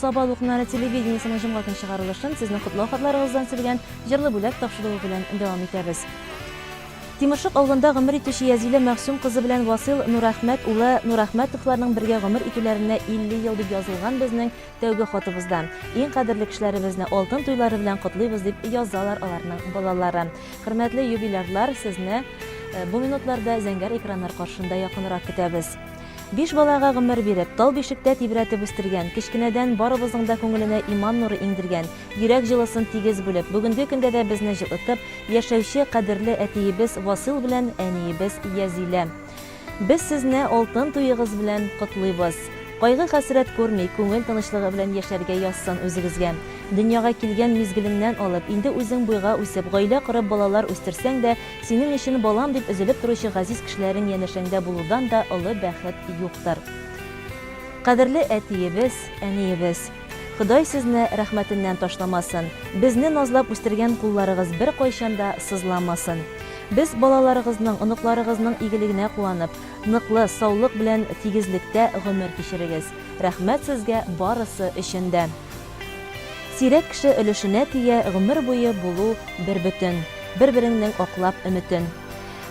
Саба дулкыннары телевидениесенең җомга көн чыгарылышын сезнең котлау хатларыгыздан сөргән Җырлы бүләк тапшыруы белән дәвам итәбез. Тимершык авылында гомер итүче Язилә Мәгъсүм кызы белән Васыйл Нурәхмәт улы Нурәхмәтовларның бергә гомер итүләренә 50 ел дип язылган безнең тәүге хатыбызда. Иң кадерле кешеләребезне алтын туйлары белән котлыйбыз дип язалар аларның балалары. Хөрмәтле юбилярлар, сезне бу минутларда зәңгәр экраннар каршында якынрак көтәбез. Биш балага гомер биреп, тал бишектә тибрәтеп үстергән, кечкенәдән барыбызның да күңеленә иман нуры иңдергән, йөрәк җылысын тигез бүлеп, бүгенге көндә дә безне җылытып яшәүче кадерле әтиебез Васыйл белән әниебез Язилә. Без сезне алтын туегыз белән котлыйбыз. Кайгы-хәсрәт күрми, күңел тынычлыгы белән яшәргә язсын үзегезгә. Дөньяга килгән мизгелеңнән алып, инде үзең буйга үсеп, гаилә корып балалар үстерсәң дә, синең өчен балам дип өзелеп торучы газиз кешеләрең янәшәңдә булудан да олы бәхет юктыр. Кадерле әтиебез, әниебез! Ходай сезне рәхмәтеннән ташламасын, безне назлап үстергән кулларыгыз беркайчан да сызламасын. Без балаларыгызның, оныкларыгызның игелегенә куанып, ныклы саулык белән тигезлектә гомер кичерегез. Рәхмәт сезгә барысы өчен дә. Сирәк кеше өлешенә тия гомер буе булу бербөтен, бер-береңнең аклап өметен.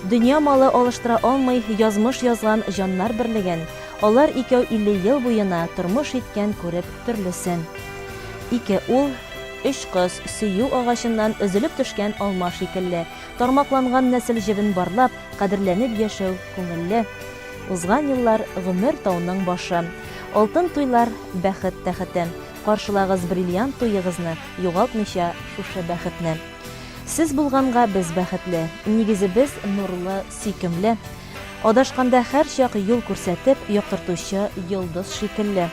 Дөнья малы алыштыра алмый язмыш язган җаннар берлеген, алар икәү 50 ел буена тормыш иткән күреп төрлесен. Ике ул, өч кыз, сөю агачыннан өзелеп төшкән алма шикелле, тармакланган нәсел җебен барлап, кадерләнеп яшәү күңелле. Узган еллар, гомер тауның башы. Алтын туйлар, бәхет тәхете. Каршылагыз бриллиант туегызны, югалтмыйча шушы бәхетне. Сез булганга без бәхетле, Нигезебез нурлы, сөйкемле. Адашканда һәрчак юл күрсәтеп, Яктыртучы йолдыз шикелле.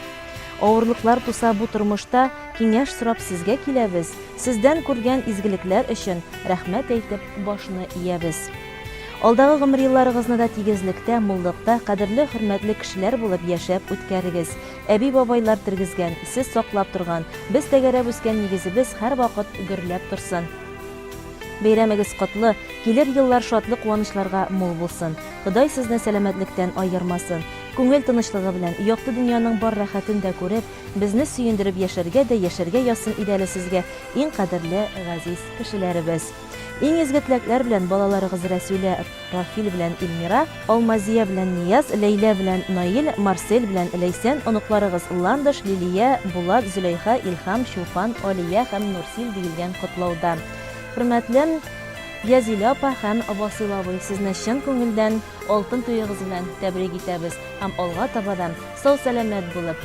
Авырлыклар туса бу тормышта, Киңәш сорап сезгә киләбез, Сездән күргән изгелекләр өчен Рәхмәт әйтеп башны иябез. Алдагы гомер елларыгызны да тигезлектә, муллыкта, кадерле-хөрмәтле кешеләр булып яшәп үткәрегез. Әби-бабайлар тергезгән, сез саклап торган, без тәгәрәп үскән нигезебез һәрвакыт гөрләп торсын. Бәйрәмегез котлы, килер еллар шатлык-куанычларга мул булсын. Ходай сезне сәламәтлектән аермасын. Күңел тынычлыгы белән, якты дөньяның бар рәхәтен дә күреп, безне сөендереп яшәргә дә яшәргә язсын иде әле сезгә, иң кадерле, газиз кешеләребез. Иң изге теләкләр белән балаларыгыз Рәсүлә, Рафил белән Эльмира, Алмазия белән Нияз, Ләйлә белән Наил, Марсель белән Ләйсән, оныкларыгыз Ландыш, Лилия, Булат, Зөләйха, Илһам, Чулпан, Алия һәм Нурсил диелгән котлауда. Хөрмәтле Язилә апа һәм Васыйл абый, сезне чын күңелдән алтын туегыз белән тәбрик итәбез һәм алга таба да сау-сәламәт булып,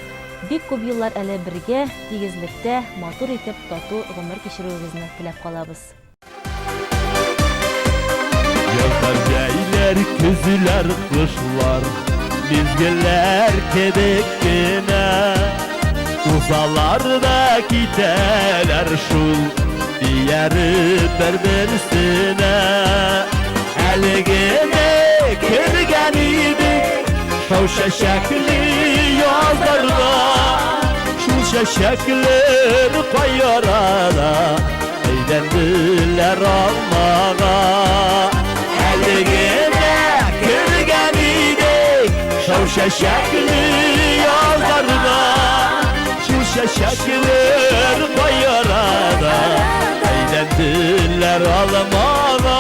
бик күп еллар әле бергә, тигезлектә, матур итеп, тату гомер кичерүегезне теләп калабыз. Язлар, җәйләр, көзләр, кышлар Мизгелләр кебек кенә Узалар да китәләр шул Ияреп бер-берсенә Әле генә кергән идек Шау чәчәкле язларга Шул чәчәкләр кай арада Әйләнделәр алмага Әле генә кергән идек Шау чәчәкле язларга Шул чәчәкләр кай арада Әйләнделәр алмага.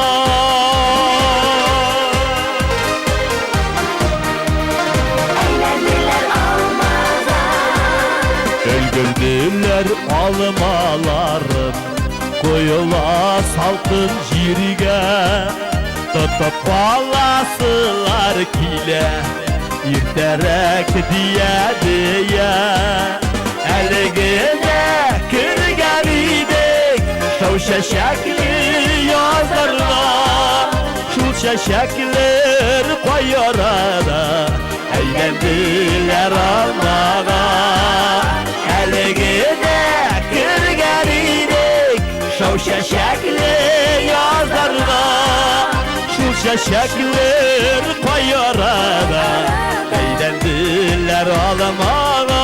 Әйләнделәр алмага. Өлгерделәр алмаларым, Коела салкын җиргә. Тотып аласылар килә, Иртәрәк дия-дия. Әле генә кергән идек Шау чәчәкле язларга. Шул чәчәкләр кай арада Әйләнделәр алмага. Әле генә кергән идек Шау чәчәкле язларга. Шул чәчәкләр кай арада Әйләнделәр алмага.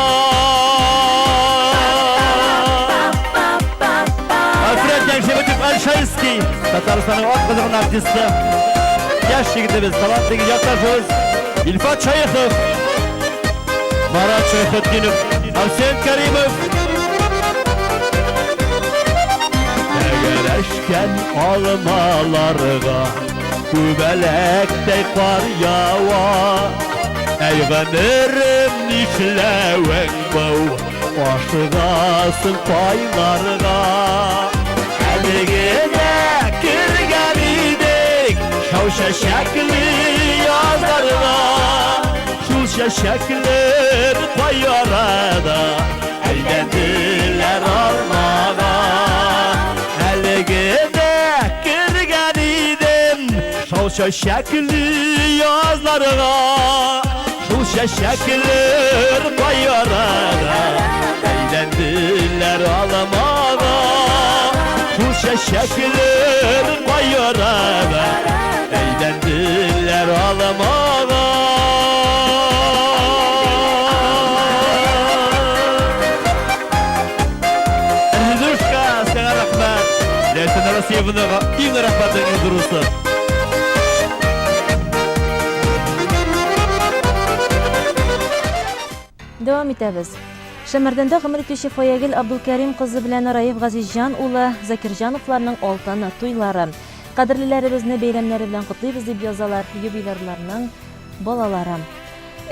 Альфред Яңшебетов Альшайский, Татарстанның ат казанган артисты, яшь егетебез, талантлы якташыбыз Илфат Шәехов, Марат Шәйхетдинов, Арсен Каримов. Тәгәрәшкән алмаларга Күбәләктәй кар ява. Әй гомерем, нишләвең бу? Ашыгасың кайларга? Әле генә кергән идек Шау чәчәкле язларга. Шул чәчәкләр кай арада Әйләнделәр алмага? Әле генә кергән идем Шау чәчәкле язларга. Шул чәчәкләр кай арада Әйләнделәр алмага? Шул чәчәкләр кай арада Әйләнделәр алмага? Ризушка, сиңа рәхмәт. Ләйсән Россиевнага иң рәхмәтең иң зурысы. Дәвам итәбез. Шәмәрдәндә гомер итүче Фаягөл Абдулкәрим кызы белән Раиф Газизҗан улы Закирҗановларның алтын туйлары. Кадерлеләребезне бәйрәмнәре белән котлыйбыз, дип язалар юбилярларның балалары.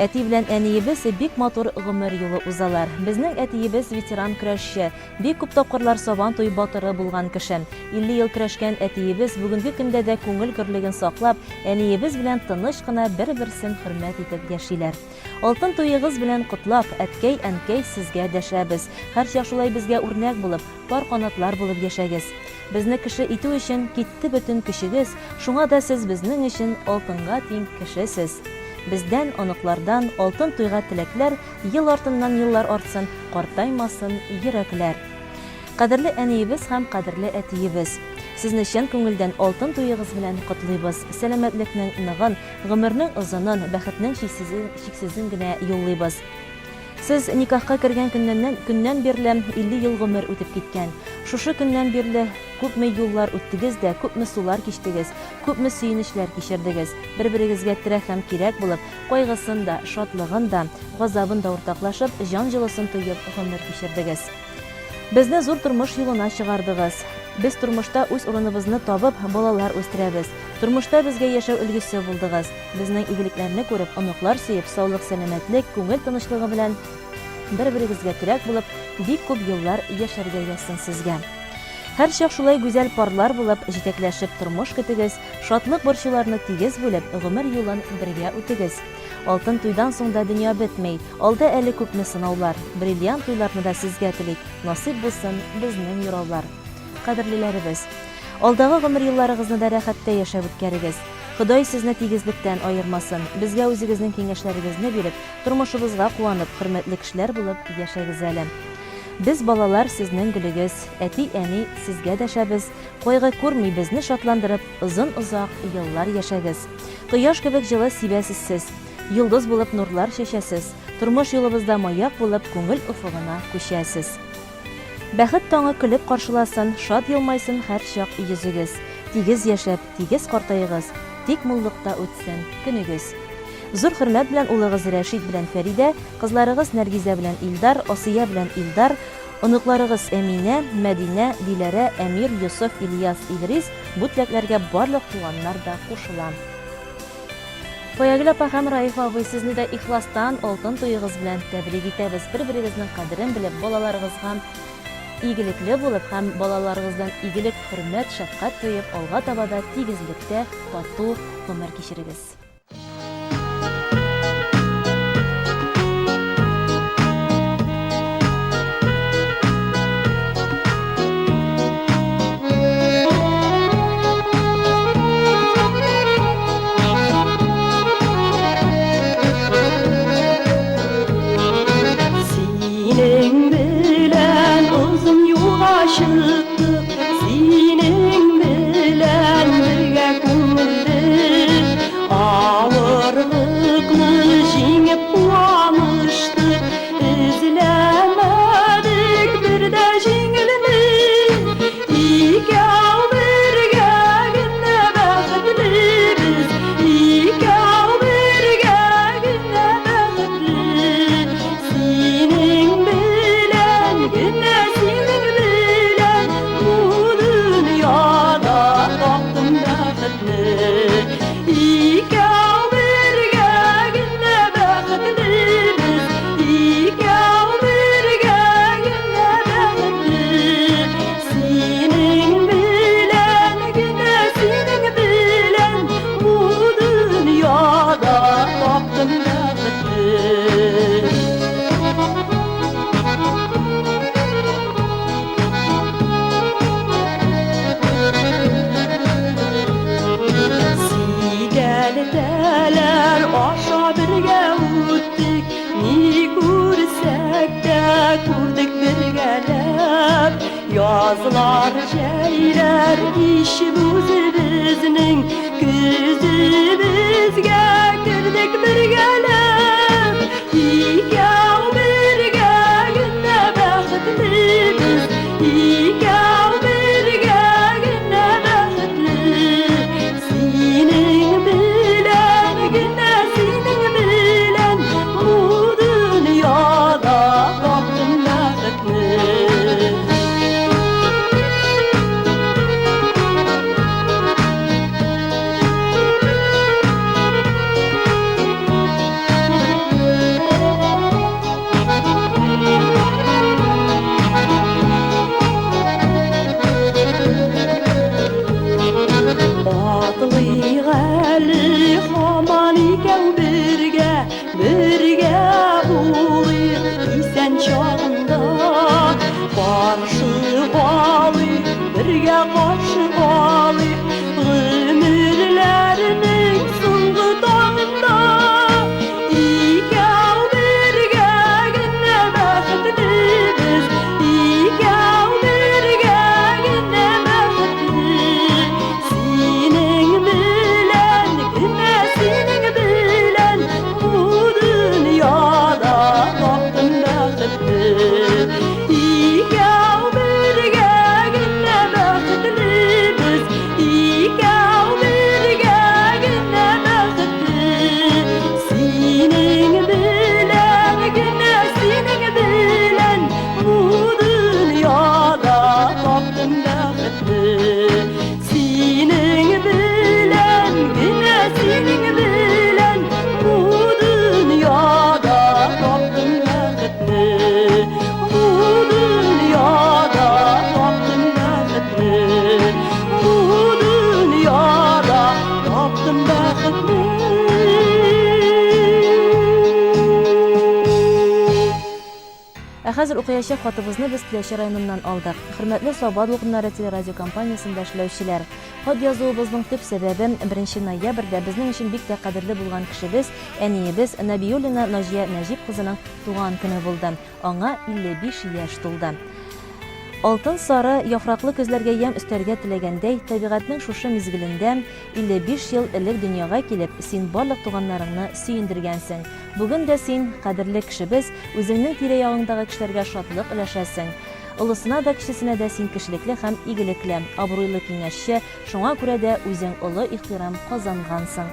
Әти белән әниебез бик матур гомер юлы узалар. Безнең әтиебез ветеран көрәшче, бик күп тапкырлар Сабан туй батыры булган кеше. 50 ел көрәшкән әтиебез бүгенге көндә дә күңел көрлеген саклап, әниебез белән тыныч кына бер-берсен хөрмәт итеп яшиләр. Алтын туегыз белән котлап, әткәй, әнкәй, сезгә дәшәбез. Һәрчак шулай безгә үрнәк булып, пар канатлар булып яшәгез. Безне кеше итү өчен китте бөтен көчегез, шуңа да сез безнең өчен алтынга тиң кешесез. Бездән, оныклардан, алтын туйга теләкләр, ел артыннан еллар артсын, картаймасын йөрәкләр. Кадерле әниебез һәм кадерле әтиебез! Сезне чын күңелдән алтын туегыз белән котлыйбыз, сәламәтлекнең ныгын, гомернең озынын, бәхетнең чиксезен генә юллыйбыз. Сез никахка кергән көннәннән көннән бирле 50 ел гомер үтеп киткән. Шушы көннән бирле күпме юллар үттегез дә, күпме сулар кичтегез, күпме сөенечләр кичердегез. Бер-берегезгә терәк һәм кирәк булып, кайгысын да, шатлыгын да, газабын да уртаклашып, җан җылысын тоеп гомер кичердегез. Безне зур тормыш юлына чыгардыгыз. Без тормышта үз урыныбызны табып, балалар үстерәбез. Тормышта безгә яшәү өлгесе булдыгыз. Безнең игелекләрне күреп, оныклар сөеп, саулык-сәламәтлек, күңел тынычлыгы белән бер-берегезгә терәк булып, бик күп еллар яшәргә язсын сезгә. Һәрчак шулай гүзәл парлар булып, җитәкләшеп тормыш көтегез, шатлык-борчуларны тигез бүлеп, гомер юлын бергә үтегез. Алтын туйдан соң да дөнья бетми, алда әле күпме сынаулар. Бриллиант туйларны да сезгә телик, насыйп булсын безнең юраулар. Кадерлеләребез! Алдагы гомер елларыгызны да рәхәттә яшәп үткәрегез. Ходай сезне тигезлектән аермасын, безгә үзегезнең киңәшләрегезне биреп, тормышыбызга куанып, хөрмәтле кешеләр булып яшәгез әле. Без, балалар, сезнең гөлегез, әти-әни, сезгә дәшәбез, кайгы күрми, безне шатландырып, озын-озак еллар яшәгез. Кояш кебек җылы сибәсез сез, йолдыз булып нурлар чәчәсез, тормыш юлыбызда маяк булып күңел офыгына күчәсез. Бәхет таңы көлеп каршыласын, Шат елмайсын һәрчак йөзегез. Тигез яшәп, тигез картаегыз, Тик муллыкта үтсен көнегез. Зур хөрмәт белән улыгыз Рәшит белән Фәридә, кызларыгыз Нәргизә белән Илдар, Асия белән Илдар, оныкларыгыз Әминә, Мәдинә, Диләрә, Әмир, Йосыф, Ильяс, Идрис, бу теләкләргә барлык туганнар да кушыла. Фаягөл апа һәм Раиф абый, сезне дә ихластан алтын туегыз белән тәбрик итәбез. Бер-берегезнең кадерен белеп, балаларыгызга игелекле булып һәм балаларыгыздан игелек, хөрмәт, шәфкать тоеп, алга таба да тигезлектә тату гомер кичерегез. Синең белән озын юлга чыктык, Синең белән бергә күңелле. Кәлтәләр аша бергә үттек, Ни күрсәк тә күрдек бергәләп. Язлар, җәйләр кичеп үзебезнең Көзебезгә кердек бергәләп. Икәү бергә генә бәхетле без, Икәү бергә генә бәхетле. Синең белән генә, синең белән Бу дөньяда таптым бәхетне. Атлыйк әле һаман икәү бергә, бергә булыйк исән чагында. Каршы алыйк, бергә каршы алыйк гомерләрнең соңгы таңында. Икәү бергә генә бәхетле без, икәү бергә генә бәхетле. Синең белән генә, синең белән бу дөньяда таптым бәхетне. Икәү бергә генә бәхетле без, икәү бергә генә бәхетле. Синең белән генә, синең белән бу дөньяда таптым бәхетне. Синең белән генә, синең белән бу дөньяда таптым бәхетне. Бу дөньяда таптым бәхетне. Бу дөньяда таптым бәхетне. Ә хәзер укыячак хатыбызны без Теләче районыннан алдык. Хөрмәтле Саба дулкыннары телерадиокомпаниясендә эшләүчеләр! Хат язуыбызның төп сәбәбе, беренче ноябрьдә безнең өчен бик тә кадерле булган кешебез, әниебез Нәбиуллина Наҗия Нәҗип кызының туган көне булды. Аңа 55 яшь тулды. Алтын сары яфраклы көзләргә ямь өстәргә теләгәндәй, табигатьнең шушы мизгелендә, 55 ел элек дөньяга килеп, син барлык туганнарыңны сөендергәнсең. Бүген дә син, кадерле кешебез, үзеңнең тирә-ягыңдагы кешеләргә шатлык өләшәсең. Олысына да, кечесенә дә син кешелекле һәм игелекле, абруйлы киңәшче, шуңа күрә дә үзең олы ихтирам казангансың.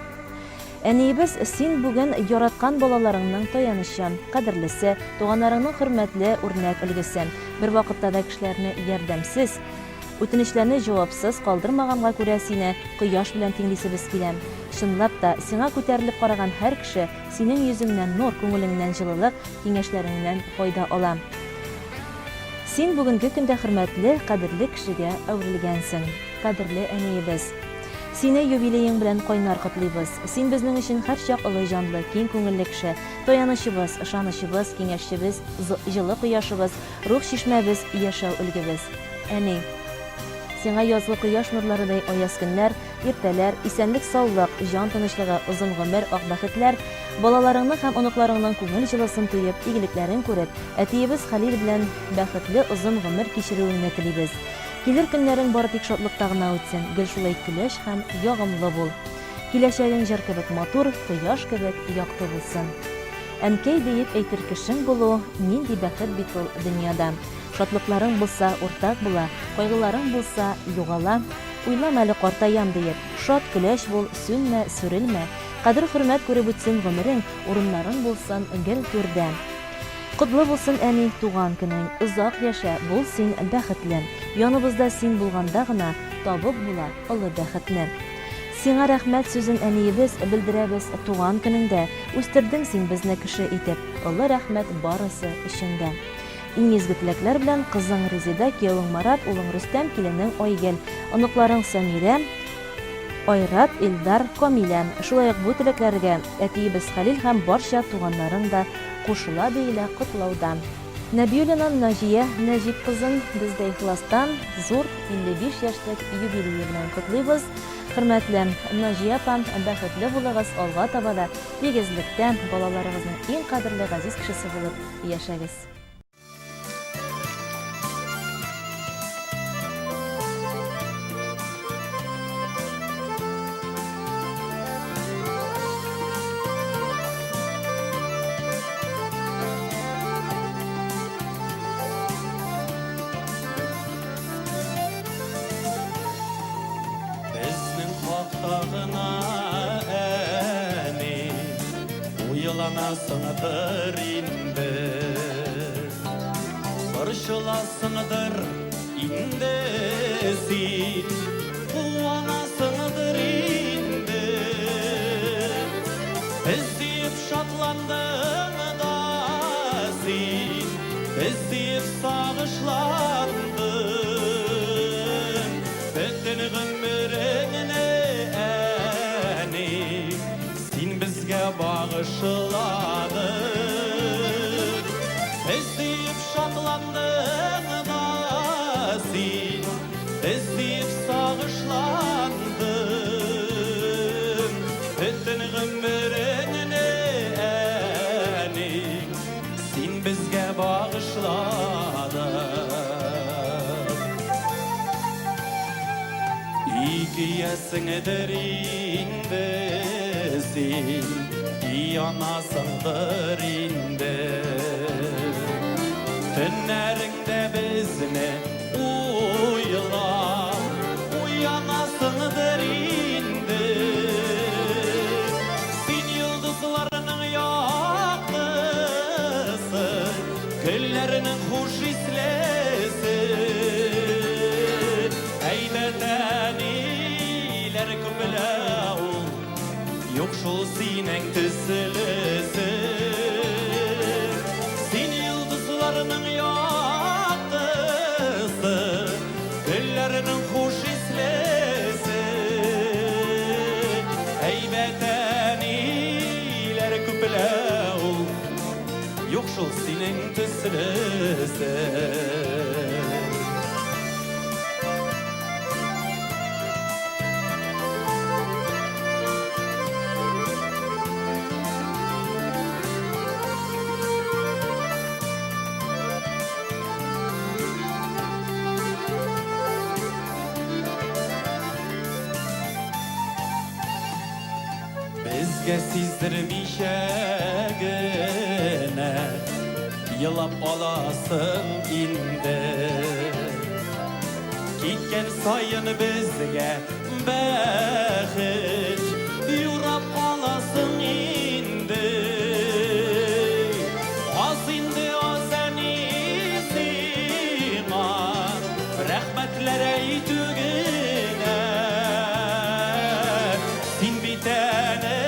Әниебез, син бүген яраткан балаларыңның таянычы, кадерлесе, туганнарыңның хөрмәтле үрнәк өлгесе. Бервакытта да кешеләрне ярдәмсез, үтенечләрне җавапсыз калдырмаганга күрә сине кояш белән тиңлисебез килә. Чынлап та, сиңа күтәрелеп караган һәр кеше синең йөзеңнән нур, күңелеңнән җылылык, киңәшләреңнән файда ала. Син бүгенге көндә хөрмәтле, кадерле кешегә әверелгәнсең. Кадерле әниебез! Сине юбилеең белән кайнар котлыйбыз. Син безнең өчен һәрчак олы җанлы, киң күңелле кеше, таянычыбыз, ышанычыбыз, киңәшчебез, җылы кояшыбыз, рух чишмәбез, яшәү өлгебез. Әни! Сиңа язгы кояш нурларыдай аяз көннәр, иртәләр, исәнлек-саулык, җан тынычлыгы, озын гомер, ак бәхетләр, балаларыңның һәм оныкларыңның күңел җылысын тоеп, игелекләрен күреп, әтиебез Хәлил белән бәхетле озын гомер кичерүеңне телибез. Килер көннәрең бары тик шатлыкта гына үтсен, гел шулай көләч һәм ягымлы бул. Киләчәгең җыр кебек матур, кояш кебек якты булсын. Әнкәй диеп әйтер кешең булу, нинди бәхет бит ул дөньяда. Шатлыкларың булса, уртак була, кайгыларың булса, югала. Уйлама әле картаям диеп, шат, көләч бул, сүнмә, сүрелмә. Кадер-хөрмәт күреп үтсен гомерең, урыннарың булсын гел түрдә. Котлы булсын, әни, туган көнең! Озак яшә, бул син бәхетле! Яныбызда син булганда гына табып була олы бәхетне. Сиңа рәхмәт сүзен, әниебез, белдерәбез туган көнеңдә, үстердең син безне кеше итеп, олы рәхмәт барысы өчен дә. Иң изге теләкләр белән, кызың Резеда, киявең Марат, улың Рөстәм, киленең Айгөл, оныкларың Сәмирә, Айрат, Илдар, Камилә. Шулай ук бу теләкләргә әтиебез Хәлил һәм барча туганнарың да кушыла, диелә котлауда. Нәбиуллина Наҗия Нәҗип кызын без дә ихластан зур 55 яшьлек юбилее белән котлыйбыз. Хөрмәтле Наҗия апа, бәхетле булыгыз, алга таба да тигезлектә, балаларыгызның иң кадерле газиз кешесе булып яшәгез. Безнең хакта гына әни Уйланасыңдыр инде Борчыласыңдыр инде син Куанасыңдыр инде Без диеп шатландың да син Без диеп сагышландың Бөтен гомереңне әни Син безгә багышладың. Без диеп шатландың да син, без диеп сагышландың. Бөтен гомереңне әни, син безгә багышладың. Икейәсеңдер инде син, Янасыңдыр инде. Төннәреңдә безне уйлап, Уянасыңдыр инде. Син йолдызларның яктысы, Көлләрнең хуш ислесе. Әйбәт әниләр күплә ул, Юк шул синең төслесе. Син йолдызларның яктысы, Гөлләрнең хуш ислесе. Әйбәт әниләр күплә ул, Юк шул синең төслесе. Безгә сиздермичә генә елап аласың инде. Киткән саен безгә бәхет юрап каласың инде. Аз инде аз әни сиңа рәхмәтләр әйтү генә. Син бит әни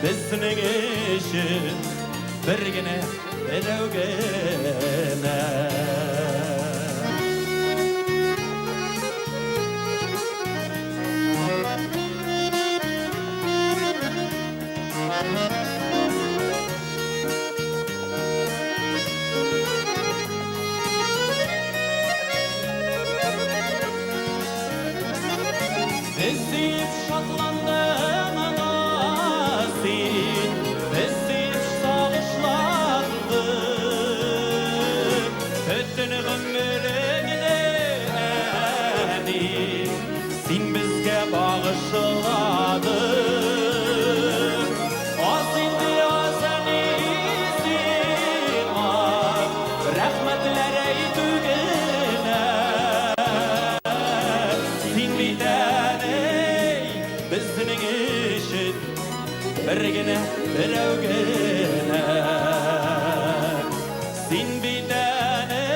безнең өчен бер генә берәү генә. Без дип шатландың да син, без дип сагышландың. Бөтен гомереңне әни, син безгә багышладың. Аз инде аз әни сиңа, рәхмәтләр әйтү генә. Син бит әни безнең өчен бер генә берәү генә. Син бит әни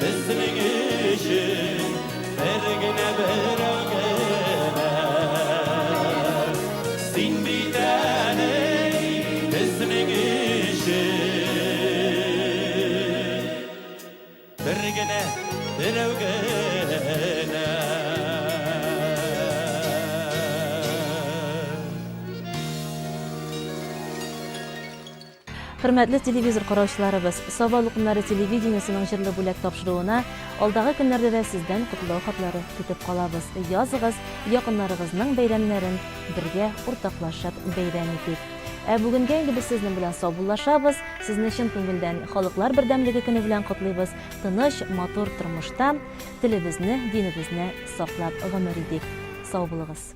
безнең өчен бер генә берәү генә. Син бит әни безнең өчен бер генә берәү генә. Хөрмәтле телевизор караучыларыбыз, Саба дулкыннары телевидениесенең җырлы бүләк тапшыруына алдагы көннәрдә дә сездән котлау хатлары көтеп калабыз. Языгыз, якыннарыгызның бәйрәмнәрен бергә уртаклашып бәйрәм итик. Ә бүгенгә инде без сезнең белән саубуллашабыз. Сезне чын күңелдән Халыклар бердәмлеге көне белән котлыйбыз. Тыныч, матур тормышта телебезне, динебезне саклап гомер итик. Сау булыгыз.